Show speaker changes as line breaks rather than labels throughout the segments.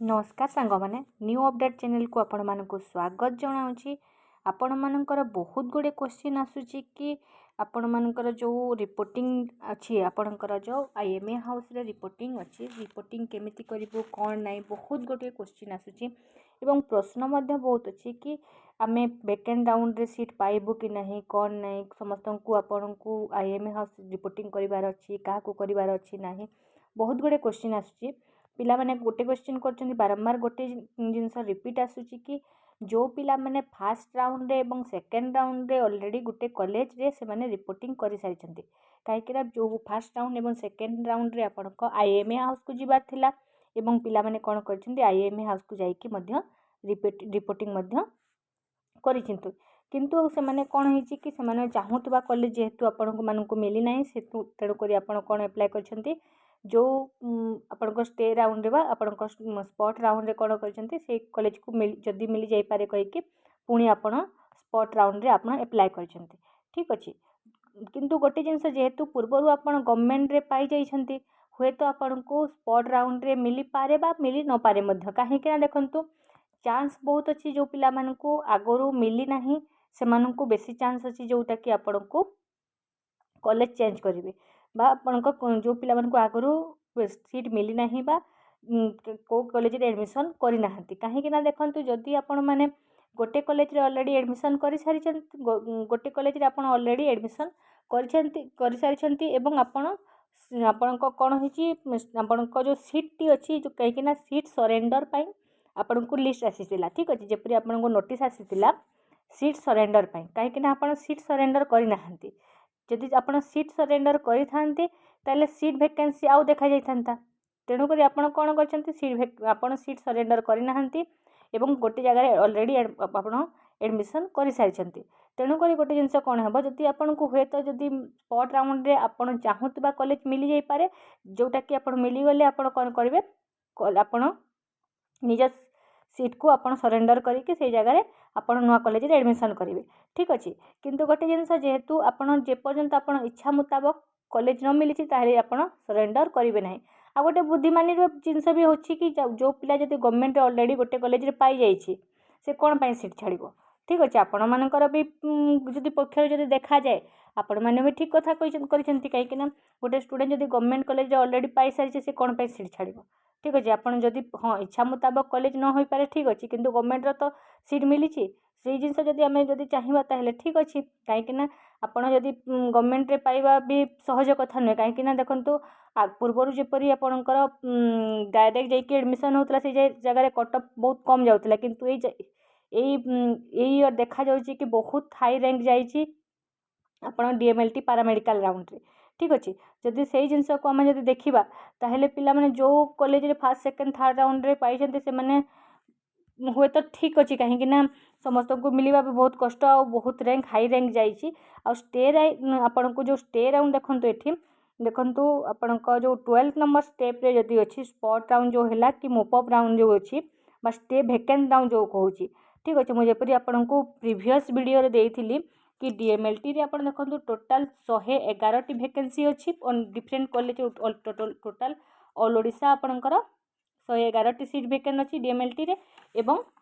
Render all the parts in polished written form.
ନମସ୍କାର ସାଙ୍ଗମାନେ, new update ଚ୍ୟାନେଲକୁ ଆପଣମାନଙ୍କୁ ସ୍ୱାଗତ ଜଣାଉଛି। ଆପଣମାନଙ୍କର ବହୁତ ଗୁଡ଼ିଏ କୋଶ୍ଚିନ୍ ଆସୁଛି କି ଆପଣମାନଙ୍କର ଯେଉଁ ରିପୋର୍ଟିଂ ଅଛି, ଆପଣଙ୍କର ଯେଉଁ ଆଇଏମ୍ଏ ହାଉସ୍ରେ ରିପୋର୍ଟିଂ ଅଛି, ରିପୋର୍ଟିଂ କେମିତି କରିବୁ, କ'ଣ ନାହିଁ, ବହୁତ ଗୁଡ଼ିଏ କୋଶ୍ଚିନ୍ ଆସୁଛି ଏବଂ ପ୍ରଶ୍ନ ମଧ୍ୟ ବହୁତ ଅଛି କି ଆମେ ଭେକେଣ୍ଟ ରାଉଣ୍ଡରେ ସିଟ୍ ପାଇବୁ କି ନାହିଁ, କ'ଣ ନାହିଁ। ସମସ୍ତଙ୍କୁ ଆପଣଙ୍କୁ ଆଇଏମ୍ଏ ହାଉସ୍ ରିପୋର୍ଟିଂ କରିବାର ଅଛି, କାହାକୁ କରିବାର ଅଛି ନାହିଁ, ବହୁତ ଗୁଡ଼ିଏ କୋଶ୍ଚିନ୍ ଆସୁଛି। ପିଲାମାନେ ଗୋଟେ କୋଶ୍ଚିନ୍ କରୁଛନ୍ତି ବାରମ୍ବାର, ଗୋଟେ ଜିନିଷ ରିପିଟ୍ ଆସୁଛି କି ଯେଉଁ ପିଲାମାନେ ଫାର୍ଷ୍ଟ ରାଉଣ୍ଡରେ ଏବଂ ସେକେଣ୍ଡ ରାଉଣ୍ଡରେ ଅଲରେଡ଼ି ଗୋଟେ କଲେଜରେ ସେମାନେ ରିପୋର୍ଟିଂ କରିସାରିଛନ୍ତି। କାହିଁକିନା ଯେଉଁ ଫାର୍ଷ୍ଟ ରାଉଣ୍ଡ ଏବଂ ସେକେଣ୍ଡ ରାଉଣ୍ଡରେ ଆପଣଙ୍କ ଆଇଏମ୍ଏ ହାଉସ୍କୁ ଯିବାର ଥିଲା ଏବଂ ପିଲାମାନେ କ'ଣ କରିଛନ୍ତି, ଆଇଏମ୍ଏ ହାଉସ୍କୁ ଯାଇକି ମଧ୍ୟ ରିପୋର୍ଟିଂ ମଧ୍ୟ କରିଛନ୍ତି। କିନ୍ତୁ ସେମାନେ କ'ଣ ହେଇଛି କି ସେମାନେ ଚାହୁଁଥିବା କଲେଜ ଯେହେତୁ ଆପଣଙ୍କୁ ମାନଙ୍କୁ ମିଳିନାହିଁ, ସେଠୁ ତେଣୁକରି ଆପଣ କ'ଣ ଆପ୍ଲାଏ କରିଛନ୍ତି, ଯେଉଁ ଆପଣଙ୍କ ଷ୍ଟେ ରାଉଣ୍ଡରେ ବା ଆପଣଙ୍କ ସ୍ପଟ୍ ରାଉଣ୍ଡରେ କ'ଣ କରିଛନ୍ତି, ସେଇ କଲେଜକୁ ଯଦି ମିଳିଯାଇପାରେ କହିକି ପୁଣି ଆପଣ ସ୍ପଟ୍ ରାଉଣ୍ଡରେ ଆପଣ ଆପ୍ଲାଏ କରିଛନ୍ତି। ଠିକ୍ ଅଛି, କିନ୍ତୁ ଗୋଟେ ଜିନିଷ, ଯେହେତୁ ପୂର୍ବରୁ ଆପଣ ଗଭର୍ଣ୍ଣମେଣ୍ଟରେ ପାଇଯାଇଛନ୍ତି, ହୁଏତ ଆପଣଙ୍କୁ ସ୍ପଟ୍ ରାଉଣ୍ଡରେ ମିଳିପାରେ ବା ମିଳି ନପାରେ ମଧ୍ୟ। କାହିଁକି ନା ଦେଖନ୍ତୁ, ଚାନ୍ସ ବହୁତ ଅଛି, ଯେଉଁ ପିଲାମାନଙ୍କୁ ଆଗରୁ ମିଳିନାହିଁ ସେମାନଙ୍କୁ ବେଶୀ ଚାନ୍ସ ଅଛି ଯେଉଁଟାକି ଆପଣଙ୍କୁ କଲେଜ ଚେଞ୍ଜ କରିବେ ବା ଆପଣଙ୍କ ଯେଉଁ ପିଲାମାନଙ୍କୁ ଆଗରୁ ସିଟ୍ ମିଳିନାହିଁ ବା କେଉଁ କଲେଜରେ ଆଡ଼ମିସନ୍ କରିନାହାନ୍ତି। କାହିଁକି ନା ଦେଖନ୍ତୁ, ଯଦି ଆପଣମାନେ ଗୋଟେ କଲେଜରେ ଅଲରେଡ଼ି ଆଡ଼ମିସନ୍ କରିସାରିଛନ୍ତି, ଗୋଟେ କଲେଜରେ ଆପଣ ଅଲରେଡ଼ି ଆଡ଼ମିସନ୍ କରିଛନ୍ତି, କରିସାରିଛନ୍ତି ଏବଂ ଆପଣ ଆପଣଙ୍କ କ'ଣ ହେଇଛି, ଆପଣଙ୍କ ଯେଉଁ ସିଟ୍ଟି ଅଛି, ଯେଉଁ କାହିଁକିନା ସିଟ୍ ସରେଣ୍ଡର ପାଇଁ ଆପଣଙ୍କୁ ଲିଷ୍ଟ ଆସିଥିଲା। ଠିକ୍ ଅଛି, ଯେପରି ଆପଣଙ୍କୁ ନୋଟିସ୍ ଆସିଥିଲା ସିଟ୍ ସରେଣ୍ଡର ପାଇଁ, କାହିଁକିନା ଆପଣ ସିଟ୍ ସରେଣ୍ଡର କରିନାହାନ୍ତି। ଯଦି ଆପଣ ସିଟ୍ ସରେଣ୍ଡର କରିଥାନ୍ତେ, ତାହେଲେ ସିଟ୍ ଭେକେନ୍ସି ଆଉ ଦେଖାଯାଇଥାନ୍ତା। ତେଣୁକରି ଆପଣ କ'ଣ କରିଛନ୍ତି, ଆପଣ ସିଟ୍ ସରେଣ୍ଡର କରିନାହାନ୍ତି ଏବଂ ଗୋଟେ ଜାଗାରେ ଅଲରେଡ଼ି ଆପଣ ଆଡ଼ମିସନ୍ କରିସାରିଛନ୍ତି। ତେଣୁକରି ଗୋଟେ ଜିନିଷ କ'ଣ ହେବ, ଯଦି ଆପଣଙ୍କୁ ହୁଏତ ଯଦି ସ୍ପଟ୍ ରାଉଣ୍ଡରେ ଆପଣ ଚାହୁଁଥିବା କଲେଜ ମିଳିଯାଇପାରେ, ଯେଉଁଟାକି ଆପଣ ମିଳିଗଲେ ଆପଣ କ'ଣ କରିବେ? ଆପଣ ନିଜ ସିଟ୍କୁ ଆପଣ ସରେଣ୍ଡର କରିକି ସେଇ ଜାଗାରେ ଆପଣ ନୂଆ କଲେଜରେ ଆଡ଼ମିସନ୍ କରିବେ। ଠିକ୍ ଅଛି, କିନ୍ତୁ ଗୋଟେ ଜିନିଷ, ଯେହେତୁ ଆପଣ ଯେପର୍ଯ୍ୟନ୍ତ ଆପଣ ଇଚ୍ଛା ମୁତାବକ କଲେଜ ନ ମିଳିଛି, ତାହେଲେ ଆପଣ ସରେଣ୍ଡର କରିବେ ନାହିଁ। ଆଉ ଗୋଟେ ବୁଦ୍ଧିମାନୀର ଜିନିଷ ବି ହେଉଛି କି ଯେଉଁ ପିଲା ଯଦି ଗଭର୍ଣ୍ଣମେଣ୍ଟରେ ଅଲରେଡ଼ି ଗୋଟେ କଲେଜରେ ପାଇଯାଇଛି, ସେ କ'ଣ ପାଇଁ ସିଟ୍ ଛାଡ଼ିବ? ଠିକ୍ ଅଛି, ଆପଣମାନଙ୍କର ବି ଯଦି ପକ୍ଷରୁ ଯଦି ଦେଖାଯାଏ, ଆପଣମାନେ ବି ଠିକ୍ କଥା କହିଛନ୍ତି। କାହିଁକିନା ଗୋଟେ ଷ୍ଟୁଡ଼େଣ୍ଟ ଯଦି ଗଭର୍ଣ୍ଣମେଣ୍ଟ କଲେଜରେ ଅଲରେଡ଼ି ପାଇସାରିଛି, ସେ କ'ଣ ପାଇଁ ସିଟ୍ ଛାଡ଼ିବ? ଠିକ୍ ଅଛି, ଆପଣ ଯଦି ହଁ ଇଚ୍ଛା ମୁତାବକ କଲେଜ ନ ହୋଇପାରେ, ଠିକ୍ ଅଛି, କିନ୍ତୁ ଗଭର୍ଣ୍ଣମେଣ୍ଟର ତ ସିଟ୍ ମିଳିଛି। ସେଇ ଜିନିଷ ଯଦି ଆମେ ଯଦି ଚାହିଁବା, ତାହେଲେ ଠିକ୍ ଅଛି। କାହିଁକିନା ଆପଣ ଯଦି ଗଭର୍ଣ୍ଣମେଣ୍ଟରେ ପାଇବା ବି ସହଜ କଥା ନୁହେଁ। କାହିଁକିନା ଦେଖନ୍ତୁ, ପୂର୍ବରୁ ଯେପରି ଆପଣଙ୍କର ଡାଇରେକ୍ଟ ଯାଇକି ଆଡ଼ମିସନ୍ ହେଉଥିଲା, ସେଇ ଜାଗାରେ କଟ୍ ଅଫ୍ ବହୁତ କମ୍ ଯାଉଥିଲା। କିନ୍ତୁ ଏଇ ଏଇ ଏଇ ଇୟର୍ ଦେଖାଯାଉଛି କି ବହୁତ ହାଇ ର୍ୟାଙ୍କ ଯାଇଛି ଆପଣ ଡିଏମ୍ଏଲ୍ଟି ପାରାମେଡ଼ିକାଲ ରାଉଣ୍ଡରେ। ଠିକ୍ ଅଛି, ଯଦି ସେଇ ଜିନିଷକୁ ଆମେ ଯଦି ଦେଖିବା, ତାହେଲେ ପିଲାମାନେ ଯେଉଁ କଲେଜରେ ଫାର୍ଷ୍ଟ, ସେକେଣ୍ଡ, ଥାର୍ଡ଼ ରାଉଣ୍ଡରେ ପାଇଛନ୍ତି, ସେମାନେ ହୁଏତ ଠିକ୍ ଅଛି। କାହିଁକିନା ସମସ୍ତଙ୍କୁ ମିଳିବା ବି ବହୁତ କଷ୍ଟ ଆଉ ବହୁତ ର୍ୟାଙ୍କ, ହାଇ ର୍ୟାଙ୍କ ଯାଇଛି। ଆଉ ଷ୍ଟେ ଆପଣଙ୍କୁ ଯେଉଁ ଷ୍ଟେ ରାଉଣ୍ଡ, ଦେଖନ୍ତୁ, ଏଠି ଦେଖନ୍ତୁ, ଆପଣଙ୍କ ଯେଉଁ 12 ନମ୍ବର ଷ୍ଟେପ୍ରେ ଯଦି ଅଛି, ସ୍ପଟ୍ ରାଉଣ୍ଡ ଯେଉଁ ହେଲା କି ମୋପଅପ୍ ରାଉଣ୍ଡ ଯେଉଁ ଅଛି ବା ଷ୍ଟେ ଭେକେଣ୍ଟ ରାଉଣ୍ଡ ଯେଉଁ କହୁଛି। ଠିକ୍ ଅଛି, ମୁଁ ଯେପରି ଆପଣଙ୍କୁ ପ୍ରିଭିୟସ୍ ଭିଡ଼ିଓରେ ଦେଇଥିଲି କି ଡିଏମ୍ଏଲ୍ଟିରେ ଆପଣ ଦେଖନ୍ତୁ, ଟୋଟାଲ୍ 111ଟି ଭେକେନ୍ସି ଅଛି different college, total all Odisha ଆପଣଙ୍କର 111ଟି ସିଟ୍ ଭେକେଣ୍ଟ ଅଛି ଡିଏମ୍ଏଲ୍ଟିରେ ଏବଂ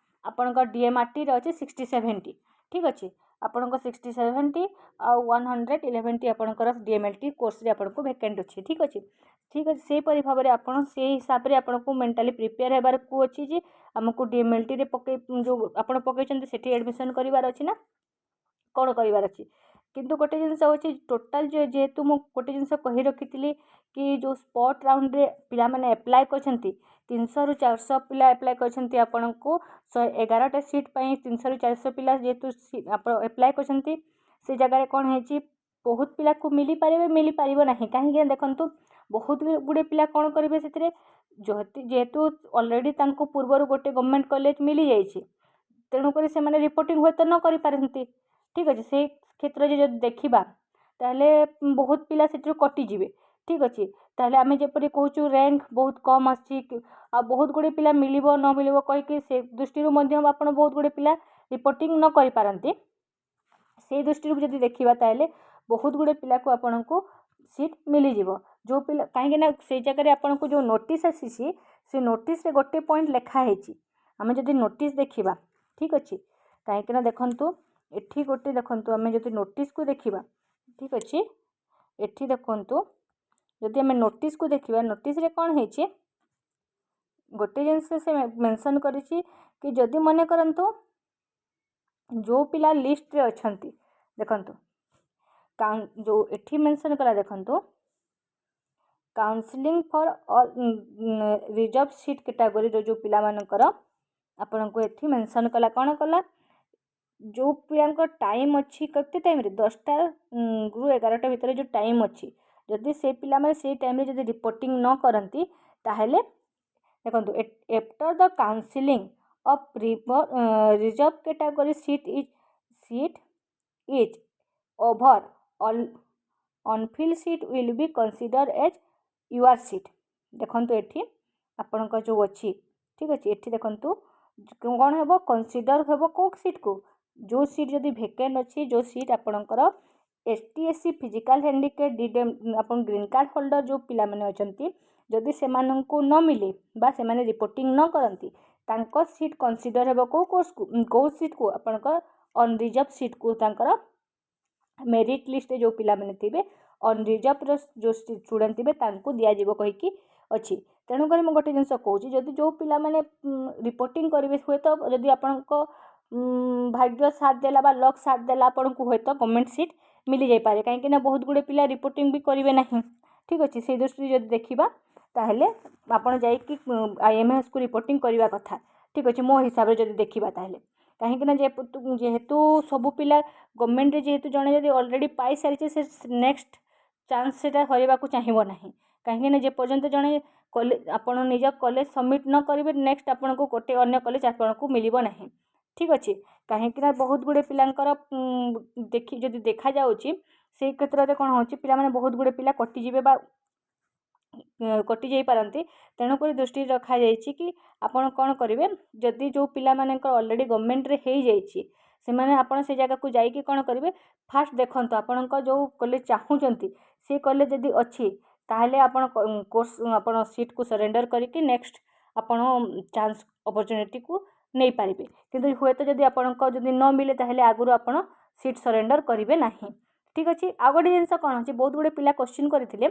ଆପଣଙ୍କ ଡିଏମ୍ଆର୍ଟିରେ ଅଛି 67ଟି। ଠିକ୍ ଅଛି, ଆପଣଙ୍କ 67ଟି ଆଉ 111ଟି ଆପଣଙ୍କର ଡିଏମ୍ଏଲ୍ଟି କୋର୍ସରେ ଆପଣଙ୍କୁ ଭେକେଣ୍ଟ ଅଛି। ଠିକ୍ ଅଛି, ସେହିପରି ଭାବରେ ଆପଣ ସେଇ ହିସାବରେ ଆପଣଙ୍କୁ ମେଣ୍ଟାଲି ପ୍ରିପେୟାର ହେବାକୁ ଅଛି ଯେ ଆମକୁ ଡିଏମ୍ଏଲ୍ଟିରେ ପକାଇ ଯେଉଁ ଆପଣ ପକାଇଛନ୍ତି, ସେଠି ଆଡ଼ମିସନ୍ କରିବାର ଅଛି ନା କ'ଣ କରିବାର ଅଛି। କିନ୍ତୁ ଗୋଟେ ଜିନିଷ ହେଉଛି, ଟୋଟାଲ୍ ଯେହେତୁ ମୁଁ ଗୋଟେ ଜିନିଷ କହି ରଖିଥିଲି କି ଯେଉଁ ସ୍ପଟ୍ ରାଉଣ୍ଡରେ ପିଲାମାନେ ଆପ୍ଲାଏ କରିଛନ୍ତି, 300ରୁ 400 ପିଲା ଆପ୍ଲାଏ କରିଛନ୍ତି ଆପଣଙ୍କୁ 111ଟା ସିଟ୍ ପାଇଁ। 300ରୁ 400 ପିଲା ଯେହେତୁ ଆପଣ ଆପ୍ଲାଏ କରିଛନ୍ତି, ସେ ଜାଗାରେ କ'ଣ ହେଇଛି, ବହୁତ ପିଲାକୁ ମିଳିପାରିବେ, ମିଳିପାରିବ ନାହିଁ। କାହିଁକିନା ଦେଖନ୍ତୁ, ବହୁତ ଗୁଡ଼ିଏ ପିଲା କ'ଣ କରିବେ ସେଥିରେ, ଯେହେତୁ ଅଲରେଡ଼ି ତାଙ୍କୁ ପୂର୍ବରୁ ଗୋଟେ ଗଭର୍ଣ୍ଣମେଣ୍ଟ କଲେଜ ମିଳିଯାଇଛି, ତେଣୁକରି ସେମାନେ ରିପୋର୍ଟିଂ ହୁଏତ ନ କରିପାରନ୍ତି। ଠିକ୍ ଅଛି, ସେଇ କ୍ଷେତ୍ରରେ ଯଦି ଦେଖିବା, ତାହେଲେ ବହୁତ ପିଲା ସେଥିରୁ କଟିଯିବେ। ଠିକ୍ ଅଛି, ତାହେଲେ ଆମେ ଯେପରି କହୁଛୁ ର୍ୟାଙ୍କ ବହୁତ କମ୍ ଆସିଛି ଆଉ ବହୁତ ଗୁଡ଼ିଏ ପିଲା ମିଳିବ ନ ମିଳିବ କହିକି, ସେ ଦୃଷ୍ଟିରୁ ମଧ୍ୟ ଆପଣ ବହୁତ ଗୁଡ଼ିଏ ପିଲା ରିପୋର୍ଟିଂ ନ କରିପାରନ୍ତି। ସେଇ ଦୃଷ୍ଟିରୁ ଯଦି ଦେଖିବା, ତାହେଲେ ବହୁତ ଗୁଡ଼ିଏ ପିଲାକୁ ଆପଣଙ୍କୁ ସିଟ୍ ମିଳିଯିବ। ଯେଉଁ ପିଲା, କାହିଁକିନା ସେଇ ଜାଗାରେ ଆପଣଙ୍କୁ ଯେଉଁ ନୋଟିସ୍ ଆସିଛି, ସେ ନୋଟିସ୍ରେ ଗୋଟେ ପଏଣ୍ଟ ଲେଖା ହେଇଛି। ଆମେ ଯଦି ନୋଟିସ୍ ଦେଖିବା, ଠିକ୍ ଅଛି, କାହିଁକିନା ଦେଖନ୍ତୁ, ଏଠି ଗୋଟେ ଦେଖନ୍ତୁ, ଆମେ ଯଦି ନୋଟିସ୍କୁ ଦେଖିବା, ଠିକ୍ ଅଛି, ଏଠି ଦେଖନ୍ତୁ, ଯଦି ଆମେ ନୋଟିସ୍କୁ ଦେଖିବା, ନୋଟିସ୍ରେ କ'ଣ ହେଇଛି? ଗୋଟେ ଜିନିଷ ସେ ମେନସନ୍ କରିଛି କି ଯଦି ମନେ କରନ୍ତୁ ଯେଉଁ ପିଲା ଲିଷ୍ଟରେ ଅଛନ୍ତି, ଦେଖନ୍ତୁ, ଯେଉଁ ଏଠି ମେନସନ୍ କଲା, ଦେଖନ୍ତୁ, counselling for all reserve seat କାଟାଗୋରୀର ଯେଉଁ ପିଲାମାନଙ୍କର ଆପଣଙ୍କୁ ଏଠି ମେନସନ୍ କଲା, କ'ଣ କଲା? ଯେଉଁ ପିଲାଙ୍କ ଟାଇମ୍ ଅଛି, କେତେ ଟାଇମ୍ରେ, 10ଟାରୁ 11ଟା ଭିତରେ ଯେଉଁ ଟାଇମ୍ ଅଛି, ଯଦି ସେ ପିଲାମାନେ ସେଇ ଟାଇମ୍ରେ ଯଦି ରିପୋର୍ଟିଂ ନ କରନ୍ତି, ତାହେଲେ ଦେଖନ୍ତୁ, after the counselling of reserve category seat is over, all unfilled seat will be consider as UR seat. ଦେଖନ୍ତୁ, ଏଠି ଆପଣଙ୍କ ଯେଉଁ ଅଛି, ଠିକ୍ ଅଛି, ଏଠି ଦେଖନ୍ତୁ କ'ଣ ହେବ, କନସିଡର ହେବ କେଉଁ ସିଟ୍କୁ? ଯେଉଁ ସିଟ୍ ଯଦି ଭେକେଣ୍ଟ ଅଛି, ଯେଉଁ ସିଟ୍ ଆପଣଙ୍କର ST, SC, physical handicap, D, ଆପଣ ଗ୍ରୀନ୍ କାର୍ଡ଼ ହୋଲ୍ଡର ଯେଉଁ ପିଲାମାନେ ଅଛନ୍ତି, ଯଦି ସେମାନଙ୍କୁ ନ ମିଳେ ବା ସେମାନେ ରିପୋର୍ଟିଂ ନ କରନ୍ତି, ତାଙ୍କ ସିଟ୍ କନସିଡର ହେବ କେଉଁ କୋର୍ସକୁ, କେଉଁ ସିଟ୍କୁ? ଆପଣଙ୍କ ଅନରିଜର୍ଭ ସିଟ୍କୁ। ତାଙ୍କର ମେରିଟ୍ ଲିଷ୍ଟରେ ଯେଉଁ ପିଲାମାନେ ଥିବେ, ଅନରିଜର୍ଭର ଯେଉଁ ଷ୍ଟୁଡ଼େଣ୍ଟ ଥିବେ, ତାଙ୍କୁ ଦିଆଯିବ କହିକି ଅଛି। ତେଣୁକରି ମୁଁ ଗୋଟେ ଜିନିଷ କହୁଛି, ଯଦି ଯେଉଁ ପିଲାମାନେ ରିପୋର୍ଟିଂ କରିବେ, ହୁଏତ ଯଦି ଆପଣଙ୍କ ଭାଗ୍ୟ ସାଥ ଦେଲା ବା ଲକ୍ ସାଥ ଦେଲା, ଆପଣଙ୍କୁ ହୁଏତ ଗଭର୍ଣ୍ଣମେଣ୍ଟ ସିଟ୍ ମିଳିଯାଇପାରେ। କାହିଁକିନା ବହୁତ ଗୁଡ଼ିଏ ପିଲା ରିପୋର୍ଟିଂ ବି କରିବେ ନାହିଁ। ଠିକ୍ ଅଛି, ସେଇ ଦୃଷ୍ଟିରୁ ଯଦି ଦେଖିବା, ତାହେଲେ ଆପଣ ଯାଇକି ଆଇଏମ୍ଏସ୍କୁ ରିପୋର୍ଟିଂ କରିବା କଥା। ଠିକ୍ ଅଛି, ମୋ ହିସାବରେ ଯଦି ଦେଖିବା ତାହେଲେ, କାହିଁକିନା ଯେହେତୁ ସବୁ ପିଲା ଗଭର୍ଣ୍ଣମେଣ୍ଟରେ ଯେହେତୁ ଜଣେ ଯଦି ଅଲରେଡ଼ି ପାଇସାରିଛି, ସେ ନେକ୍ସଟ ଚାନ୍ସ ସେଇଟା ହରାଇବାକୁ ଚାହିଁବ ନାହିଁ। କାହିଁକିନା ଯେପର୍ଯ୍ୟନ୍ତ ଜଣେ କଲେଜ, ଆପଣ ନିଜ କଲେଜ ସବମିଟ୍ ନ କରିବେ, ନେକ୍ସଟ ଆପଣଙ୍କୁ ଗୋଟେ ଅନ୍ୟ କଲେଜ ଆପଣଙ୍କୁ ମିଳିବ ନାହିଁ। ଠିକ୍ ଅଛି, କାହିଁକିନା ବହୁତ ଗୁଡ଼ିଏ ପିଲାଙ୍କର ଦେଖି ଯଦି ଦେଖାଯାଉଛି, ସେଇ କ୍ଷେତ୍ରରେ କ'ଣ ହେଉଛି, ପିଲାମାନେ ବହୁତ ଗୁଡ଼ିଏ ପିଲା କଟିଯିବେ ବା କଟି ଯାଇପାରନ୍ତି। ତେଣୁକରି ଦୃଷ୍ଟିରେ ରଖାଯାଇଛି କି ଆପଣ କ'ଣ କରିବେ, ଯଦି ଯେଉଁ ପିଲାମାନଙ୍କର ଅଲରେଡ଼ି ଗଭର୍ଣ୍ଣମେଣ୍ଟରେ ହେଇଯାଇଛି, ସେମାନେ ଆପଣ ସେ ଜାଗାକୁ ଯାଇକି କ'ଣ କରିବେ? ଫାଷ୍ଟ ଦେଖନ୍ତୁ, ଆପଣଙ୍କ ଯେଉଁ କଲେଜ ଚାହୁଁଛନ୍ତି, ସେ କଲେଜ ଯଦି ଅଛି, ତାହେଲେ ଆପଣ କୋର୍ସ, ଆପଣ ସିଟ୍କୁ ସରେଣ୍ଡର କରିକି ନେକ୍ସଟ ଆପଣ ଚାନ୍ସ ଅପରଚ୍ୟୁନିଟିକୁ ନେଇପାରିବେ। କିନ୍ତୁ ହୁଏତ ଯଦି ଆପଣଙ୍କ ଯଦି ନ ମିଳେ, ତାହେଲେ ଆଗରୁ ଆପଣ ସିଟ୍ ସରେଣ୍ଡର କରିବେ ନାହିଁ। ଠିକ୍ ଅଛି, ଆଉ ଗୋଟେ ଜିନିଷ କ'ଣ ଅଛି, ବହୁତ ଗୁଡ଼ିଏ ପିଲା କୋଶ୍ଚିନ୍ କରିଥିଲେ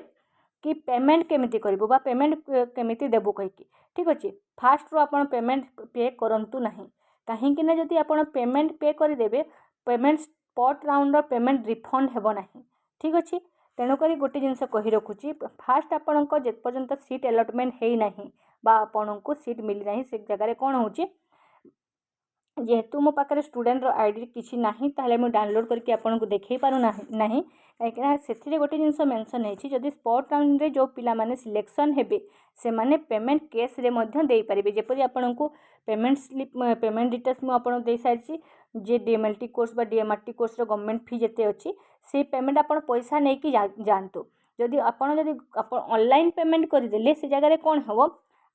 କି ପେମେଣ୍ଟ କେମିତି କରିବୁ ବା ପେମେଣ୍ଟ କେମିତି ଦେବୁ କହିକି। ଠିକ୍ ଅଛି, ଫାଷ୍ଟରୁ ଆପଣ ପେମେଣ୍ଟ ପେ କରନ୍ତୁ ନାହିଁ। କାହିଁକି ନା ଯଦି ଆପଣ ପେମେଣ୍ଟ ପେ କରିଦେବେ, ପେମେଣ୍ଟ ସ୍ପଟ୍ ରାଉଣ୍ଡର ପେମେଣ୍ଟ ରିଫଣ୍ଡ ହେବ ନାହିଁ। ଠିକ୍ ଅଛି, ତେଣୁକରି ଗୋଟେ ଜିନିଷ କହି ରଖୁଛି, ଫାଷ୍ଟ ଆପଣଙ୍କ ଯେପର୍ଯ୍ୟନ୍ତ ସିଟ୍ ଆଲଟମେଣ୍ଟ ହେଇନାହିଁ ବା ଆପଣଙ୍କୁ ସିଟ୍ ମିଳିନାହିଁ, ସେ ଜାଗାରେ କ'ଣ ହେଉଛି, ଯେହେତୁ ମୋ ପାଖରେ ଷ୍ଟୁଡ଼େଣ୍ଟର ଆଇଡ଼ି କିଛି ନାହିଁ, ତାହେଲେ ମୁଁ ଡାଉନଲୋଡ଼୍ କରିକି ଆପଣଙ୍କୁ ଦେଖାଇ ପାରୁନାହିଁ ନାହିଁ। କାହିଁକିନା ସେଥିରେ ଗୋଟେ ଜିନିଷ ମେନସନ୍ ହେଇଛି, ଯଦି ସ୍ପଟ୍ ରାଉଣ୍ଡରେ ଯେଉଁ ପିଲାମାନେ ସିଲେକ୍ସନ୍ ହେବେ, ସେମାନେ ପେମେଣ୍ଟ କ୍ୟାସ୍ରେ ମଧ୍ୟ ଦେଇପାରିବେ। ଯେପରି ଆପଣଙ୍କୁ ପେମେଣ୍ଟ ସ୍ଲିପ୍, ପେମେଣ୍ଟ ଡିଟେଲ୍ସ ମୁଁ ଆପଣଙ୍କୁ ଦେଇସାରିଛି ଯେ ଡିଏମ୍ଏଲ୍ଟି କୋର୍ସ ବା ଡିଏମ୍ଆର୍ଟି କୋର୍ସର ଗଭର୍ଣ୍ଣମେଣ୍ଟ ଫି ଯେତେ ଅଛି, ସେଇ ପେମେଣ୍ଟ ଆପଣ ପଇସା ନେଇକି ଯାଆନ୍ତୁ। ଯଦି ଆପଣ ଅନଲାଇନ୍ ପେମେଣ୍ଟ କରିଦେଲେ, ସେ ଜାଗାରେ କ'ଣ ହେବ,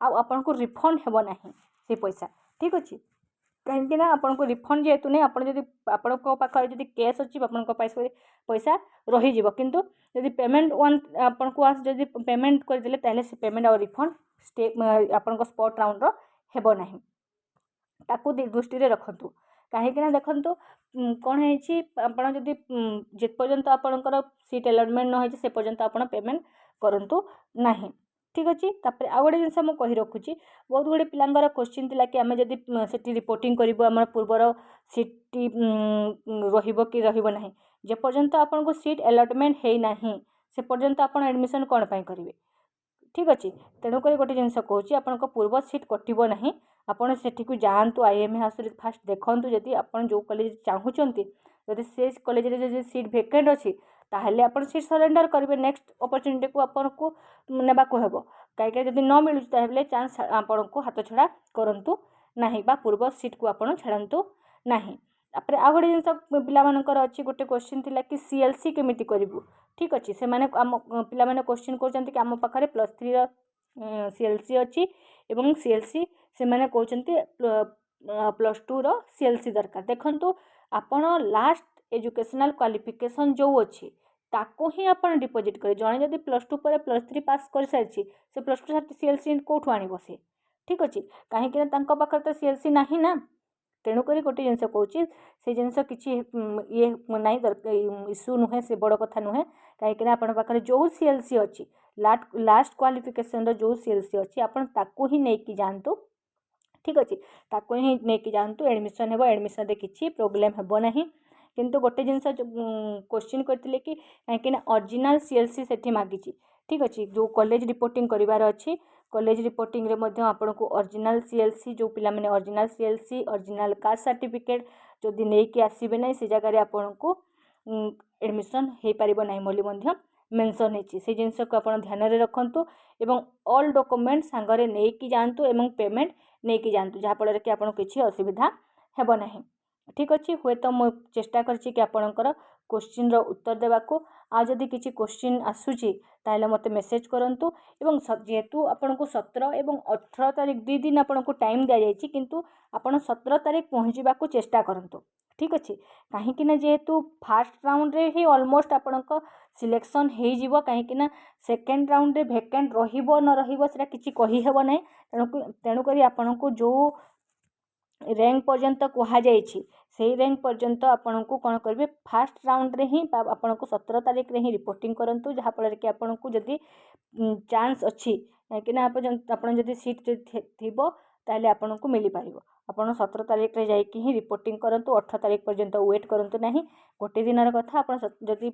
ଆଉ ଆପଣଙ୍କୁ ରିଫଣ୍ଡ ହେବ ନାହିଁ ସେ ପଇସା। ଠିକ୍ ଅଛି, କାହିଁକିନା ଆପଣଙ୍କୁ ରିଫଣ୍ଡ ଯେହେତୁ ନାହିଁ, ଆପଣ ଯଦି ଆପଣଙ୍କ ପାଖରେ ଯଦି କ୍ୟାସ୍ ଅଛି, ଆପଣଙ୍କ ପଇସା ରହିଯିବ। କିନ୍ତୁ ଯଦି ପେମେଣ୍ଟ ୱାନ୍ ଆପଣଙ୍କୁ ଯଦି ପେମେଣ୍ଟ କରିଦେଲେ, ତାହେଲେ ସେ ପେମେଣ୍ଟ ଆଉ ରିଫଣ୍ଡ ଷ୍ଟେ ଆପଣଙ୍କ ସ୍ପଟ୍ ରାଉଣ୍ଡର ହେବ ନାହିଁ। ତାକୁ ଦୃଷ୍ଟିରେ ରଖନ୍ତୁ। କାହିଁକିନା ଦେଖନ୍ତୁ କ'ଣ ହେଇଛି, ଆପଣ ଯଦି ଯେପର୍ଯ୍ୟନ୍ତ ଆପଣଙ୍କର ସିଟ୍ ଆଲଟମେଣ୍ଟ ନ ହେଇଛି, ସେ ପର୍ଯ୍ୟନ୍ତ ଆପଣ ପେମେଣ୍ଟ କରନ୍ତୁ ନାହିଁ। ଠିକ୍ ଅଛି, ତାପରେ ଆଉ ଗୋଟେ ଜିନିଷ ମୁଁ କହି ରଖୁଛି, ବହୁତ ଗୁଡ଼ିଏ ପିଲାଙ୍କର କୋଶ୍ଚିନ୍ ଥିଲା କି ଆମେ ଯଦି ସେଠି ରିପୋର୍ଟିଂ କରିବୁ, ଆମର ପୂର୍ବର ସିଟ୍ଟି ରହିବ କି ରହିବ ନାହିଁ? ଯେପର୍ଯ୍ୟନ୍ତ ଆପଣଙ୍କୁ ସିଟ୍ ଆଲଟମେଣ୍ଟ ହେଇନାହିଁ, ସେ ପର୍ଯ୍ୟନ୍ତ ଆପଣ ଆଡ଼ମିସନ୍ କ'ଣ ପାଇଁ କରିବେ? ଠିକ୍ ଅଛି, ତେଣୁକରି ଗୋଟେ ଜିନିଷ କହୁଛି, ଆପଣଙ୍କ ପୂର୍ବ ସିଟ୍ କଟିବ ନାହିଁ। ଆପଣ ସେଠିକୁ ଯାଆନ୍ତୁ, ଆଇଏମ୍ଏ ହାଉସ୍ରେ ଫାଷ୍ଟ ଦେଖନ୍ତୁ, ଯଦି ଆପଣ ଯେଉଁ କଲେଜ ଚାହୁଁଛନ୍ତି, ଯଦି ସେ କଲେଜରେ ଯଦି ସିଟ୍ ଭେକେଣ୍ଟ ଅଛି, ତାହେଲେ ଆପଣ ସିଟ୍ ସରେଣ୍ଡର କରିବେ। ନେକ୍ସଟ ଅପରଚ୍ୟୁନିଟିକୁ ଆପଣଙ୍କୁ ନେବାକୁ ହେବ। କାହିଁକି ଯଦି ନ ମିଳୁଛି, ତାହେଲେ ଚାନ୍ସ ଆପଣଙ୍କୁ ହାତ ଛଡ଼ା କରନ୍ତୁ ନାହିଁ ବା ପୂର୍ବ ସିଟ୍କୁ ଆପଣ ଛାଡ଼ନ୍ତୁ ନାହିଁ। ତାପରେ ଆଉ ଗୋଟେ ଜିନିଷ ପିଲାମାନଙ୍କର ଅଛି, ଗୋଟେ କୋଶ୍ଚିନ୍ ଥିଲା କି ସିଏଲ୍ସି କେମିତି କରିବୁ? ଠିକ୍ ଅଛି, ସେମାନେ ଆମ ପିଲାମାନେ କୋଶ୍ଚିନ୍ କରୁଛନ୍ତି କି ଆମ ପାଖରେ +3ର ସିଏଲ୍ସି ଅଛି ଏବଂ ସିଏଲ୍ସି ସେମାନେ କହୁଛନ୍ତି +2ର ସିଏଲ୍ସି ଦରକାର। ଦେଖନ୍ତୁ, ଆପଣ ଲାଷ୍ଟ ଏଜୁକେସନାଲ୍ କ୍ୱାଲିଫିକେସନ୍ ଯେଉଁ ଅଛି ତାକୁ ହିଁ ଆପଣ ଡିପୋଜିଟ୍ କରିବେ। ଜଣେ ଯଦି ପ୍ଲସ୍ ଟୁ ପରେ +3 ପାସ୍ କରିସାରିଛି, ସେ +2 CLC କେଉଁଠୁ ଆଣିବ ସେ? ଠିକ୍ ଅଛି, କାହିଁକିନା ତାଙ୍କ ପାଖରେ ତ CLC ନାହିଁ ନା। ତେଣୁକରି ଗୋଟେ ଜିନିଷ କହୁଛି, ସେ ଜିନିଷ କିଛି ଇଏ ନାହିଁ, ଇସ୍ୟୁ ନୁହେଁ, ସେ ବଡ଼ କଥା ନୁହେଁ। କାହିଁକିନା ଆପଣଙ୍କ ପାଖରେ ଯେଉଁ CLC ଅଛି, ଲାଷ୍ଟ କ୍ୱାଲିଫିକେସନ୍ର ଯେଉଁ CLC ଅଛି, ଆପଣ ତାକୁ ହିଁ ନେଇକି ଯାଆନ୍ତୁ। ଠିକ୍ ଅଛି, ତାକୁ ହିଁ ନେଇକି ଯାଆନ୍ତୁ, ଆଡ଼ମିସନ୍ ହେବ। ଆଡ଼ମିସନ୍ରେ କିଛି ପ୍ରୋବ୍ଲେମ୍ ହେବ ନାହିଁ। କିନ୍ତୁ ଗୋଟେ ଜିନିଷ କୋଶ୍ଚିନ୍ କରିଥିଲେ କି କାହିଁକିନା ଅରିଜିନାଲ୍ CLC ସେଠି ମାଗିଛି। ଠିକ୍ ଅଛି, ଯେଉଁ କଲେଜ ରିପୋର୍ଟିଂ କରିବାର ଅଛି, କଲେଜ ରିପୋର୍ଟିଂରେ ମଧ୍ୟ ଆପଣଙ୍କୁ ଅରିଜିନାଲ୍ CLC, ଯେଉଁ ପିଲାମାନେ original CLC, original caste certificate ଯଦି ନେଇକି ଆସିବେ ନାହିଁ, ସେ ଜାଗାରେ ଆପଣଙ୍କୁ ଆଡ଼ମିସନ୍ ହେଇପାରିବ ନାହିଁ ବୋଲି ମଧ୍ୟ ମେନସନ୍ ହେଇଛି। ସେ ଜିନିଷକୁ ଆପଣ ଧ୍ୟାନରେ ରଖନ୍ତୁ ଏବଂ ଅଲ୍ ଡକୁମେଣ୍ଟ ସାଙ୍ଗରେ ନେଇକି ଯାଆନ୍ତୁ ଏବଂ ପେମେଣ୍ଟ ନେଇକି ଯାଆନ୍ତୁ, ଯାହାଫଳରେ କି ଆପଣଙ୍କୁ କିଛି ଅସୁବିଧା ହେବ ନାହିଁ। ଠିକ୍ ଅଛି, ହୁଏତ ମୁଁ ଚେଷ୍ଟା କରିଛି କି ଆପଣଙ୍କର କୋଶ୍ଚିନ୍ର ଉତ୍ତର ଦେବାକୁ। ଆଉ ଯଦି କିଛି କୋଶ୍ଚିନ୍ ଆସୁଛି, ତାହେଲେ ମୋତେ ମେସେଜ୍ କରନ୍ତୁ। ଏବଂ ଯେହେତୁ ଆପଣଙ୍କୁ 17 ଏବଂ 18 ତାରିଖ 2 ଦିନ ଆପଣଙ୍କୁ ଟାଇମ୍ ଦିଆଯାଇଛି, କିନ୍ତୁ ଆପଣ 17 ତାରିଖ ପହଞ୍ଚିବାକୁ ଚେଷ୍ଟା କରନ୍ତୁ। ଠିକ୍ ଅଛି, କାହିଁକିନା ଯେହେତୁ ଫାର୍ଷ୍ଟ ରାଉଣ୍ଡରେ ହିଁ ଅଲମୋଷ୍ଟ ଆପଣଙ୍କ ସିଲେକ୍ସନ୍ ହେଇଯିବ, କାହିଁକିନା ସେକେଣ୍ଡ ରାଉଣ୍ଡରେ ଭେକେଣ୍ଟ ରହିବ ନ ରହିବ, ସେଇଟା କିଛି କହିହେବ ନାହିଁ। ତେଣୁକରି ଆପଣଙ୍କୁ ଯେଉଁ ର୍ୟାଙ୍କ ପର୍ଯ୍ୟନ୍ତ କୁହାଯାଇଛି, ସେଇ ର୍ୟାଙ୍କ ପର୍ଯ୍ୟନ୍ତ ଆପଣଙ୍କୁ କ'ଣ କରିବେ, ଫାର୍ଷ୍ଟ ରାଉଣ୍ଡରେ ହିଁ ଆପଣଙ୍କୁ 17 ତାରିଖରେ ହିଁ ରିପୋର୍ଟିଂ କରନ୍ତୁ, ଯାହାଫଳରେ କି ଆପଣଙ୍କୁ ଯଦି ଚାନ୍ସ ଅଛି, କାହିଁକିନା ଆପଣ ଯଦି ସିଟ୍ ଯଦି ଥିବ, ତାହେଲେ ଆପଣଙ୍କୁ ମିଳିପାରିବ। ଆପଣ 17 ତାରିଖରେ ଯାଇକି ହିଁ ରିପୋର୍ଟିଂ କରନ୍ତୁ। 18 ତାରିଖ ପର୍ଯ୍ୟନ୍ତ ୱେଟ୍ କରନ୍ତୁ ନାହିଁ। ଗୋଟେ ଦିନର କଥା। ଆପଣ ଯଦି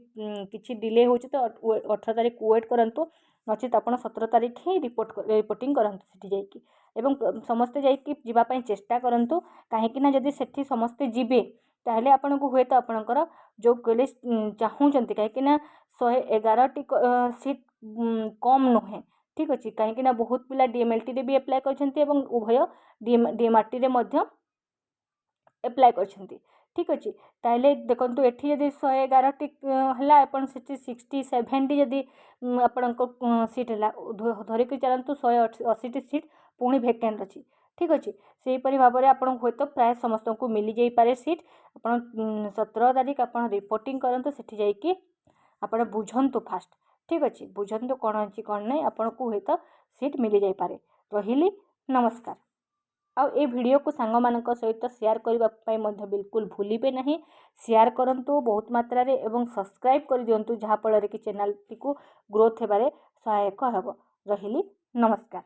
କିଛି ଡିଲେ ହେଉଛି, ତ 18 ତାରିଖ ୱେଟ୍ କରନ୍ତୁ, ନଚେତ୍ ଆପଣ 17 ତାରିଖ ହିଁ ରିପୋର୍ଟିଂ କରନ୍ତୁ ସେଠି ଯାଇକି। ଏବଂ ସମସ୍ତେ ଯାଇକି ଯିବା ପାଇଁ ଚେଷ୍ଟା କରନ୍ତୁ, କାହିଁକିନା ଯଦି ସେଠି ସମସ୍ତେ ଯିବେ, ତାହେଲେ ଆପଣଙ୍କୁ ହୁଏତ ଆପଣଙ୍କର ଯେଉଁ କଲେଜ ଚାହୁଁଛନ୍ତି, କାହିଁକିନା 111ଟି ସିଟ୍ କମ୍ ନୁହେଁ। ଠିକ୍ ଅଛି, କାହିଁକିନା ବହୁତ ପିଲା DMLTରେ ବି ଆପ୍ଲାଏ କରିଛନ୍ତି ଏବଂ ଉଭୟ DMRTରେ ମଧ୍ୟ ଆପ୍ଲାଏ କରିଛନ୍ତି। ଠିକ୍ ଅଛି, ତାହେଲେ ଦେଖନ୍ତୁ, ଏଠି ଯଦି 111ଟି ହେଲା, ଆପଣ ସେଠି 60 70 ଯଦି ଆପଣଙ୍କ ସିଟ୍ ହେଲା, ଧରିକି ଚାଲନ୍ତୁ 180ଟି ସିଟ୍ ପୁଣି ଭେକେଣ୍ଟ ଅଛି। ଠିକ୍ ଅଛି, ସେହିପରି ଭାବରେ ଆପଣଙ୍କୁ ହୁଏତ ପ୍ରାୟ ସମସ୍ତଙ୍କୁ ମିଳିଯାଇପାରେ ସିଟ୍। ଆପଣ 17 ତାରିଖ ଆପଣ ରିପୋର୍ଟିଂ କରନ୍ତୁ। ସେଠି ଯାଇକି ଆପଣ ବୁଝନ୍ତୁ ଫାଷ୍ଟ। ଠିକ୍ ଅଛି, ବୁଝନ୍ତୁ କ'ଣ ଅଛି, କ'ଣ ନାହିଁ। ଆପଣଙ୍କୁ ହୁଏତ ସିଟ୍ ମିଳିଯାଇପାରେ। ରହିଲି, ନମସ୍କାର। ଆଉ ଏ ଭିଡ଼ିଓକୁ ସାଙ୍ଗମାନଙ୍କ ସହିତ ସେୟାର କରିବା ପାଇଁ ମଧ୍ୟ ବିଲକୁଲ ଭୁଲିବେ ନାହିଁ। ସେୟାର କରନ୍ତୁ ବହୁତ ମାତ୍ରାରେ ଏବଂ ସବସ୍କ୍ରାଇବ୍ କରିଦିଅନ୍ତୁ, ଯାହାଫଳରେ କି ଚ୍ୟାନେଲଟିକୁ ଗ୍ରୋଥ୍ ହେବାରେ ସହାୟକ ହେବ। ରହିଲି, ନମସ୍କାର।